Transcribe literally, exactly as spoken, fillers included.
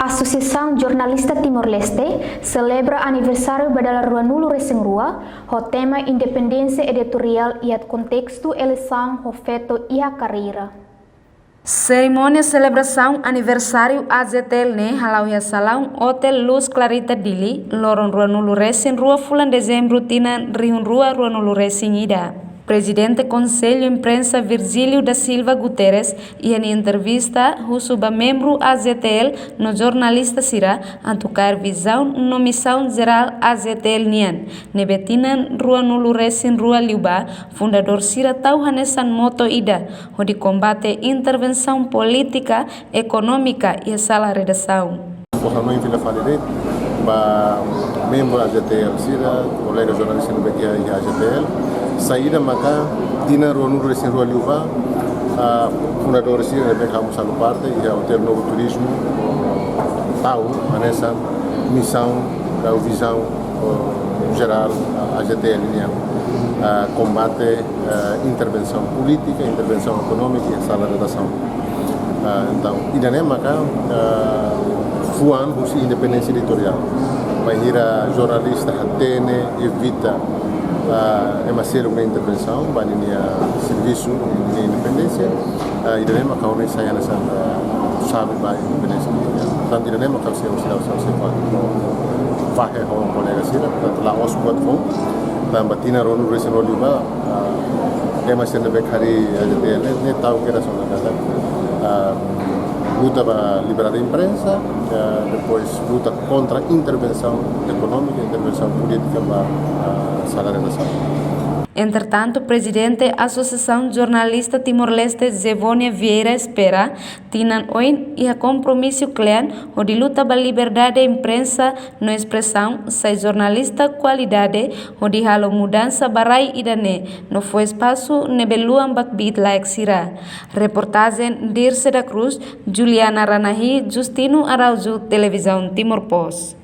Asosiasaun Jornalista Timor-Leste selebra aniversáriu ba dala ruanulu resin rua, ho tema Independénsia Editoriál iha kontestu eleisaun ho feto iha karreira. Serimónia selebrasaun aniversáriu A J T L ne'e hala'o iha salaun Hotel Luz Clarita Dili, loron ruanulu resin rua fulan Dezembru tinan rihun rua ruanulu resin ida. Prezidente Konsellu Imprensa Virgílio da Silva Guterres, iha nia entrevista, husu ba membru A J T L no jornalista sira atu kaer vizaun no misaun jerál A J T L nian, ne'ebé tinan ruanulu resin rua liubá, fundadór sira tau hanesan moto ida, hodi kombate intervensaun polítika, ekonómika iha sala redasaun. Ohin ha'u fila fali de'it ba membru A J T L sira, kolega jornalista ne'ebé iha A J T L. Saida maka tinan ruanulu resin rua liubá, ah, fundadór sira ne'ebé ha'u mós halo parte iha Hotel Novo Turismo, tau hanesan misaun, tau vizaun, oh, jerál, ah, A J T L nian, ah, kombate, ah, intervensaun polítika, intervensaun ekonómika iha sala redasaun. Ah, entaun, ida-ne'e maka, ah, fuan husi independénsia editoriál. Bainhira jornalista hatene, evita, ah, ema seluk nia intervensaun ba ninia servisu, ninia independénsia, ah, ida-ne'e maka ha'u hanoin sai hanesan, ah, xave ba independénsia editoriál. Portantu, ida-ne'e maka ha'u sei, ha'u sei, ha'u sei, ha'u sei fahe ho kolega sira, portantu, la'ós buat foun, tanba tinan ruanulu resin rua liubá, ah, ema sira ne'ebé harii A J T L ne'e, ne'e tau kedas ona katak, ah, luta ba liberdade imprensa, ah, depois luta kontra intervensaun ekonómika, intervensaun polítika ba, ah, sala redasaun. Entretantu, Prezidente Asosiasaun Jornalista Timor-Leste, Zevonia Vieira, espera tinan oin iha kompromisu kle'an hodi luta ba liberdade imprensa no espresaun, sai jornalista kualidade, hodi halo mudansa ba rai ida-ne'e, no fó espasu ne'ebé luan ba kbiit-laek sira. Reportajen Dirce da Cruz, Juliana Ranahi, Justino Araújo, Televizaun Timor Post.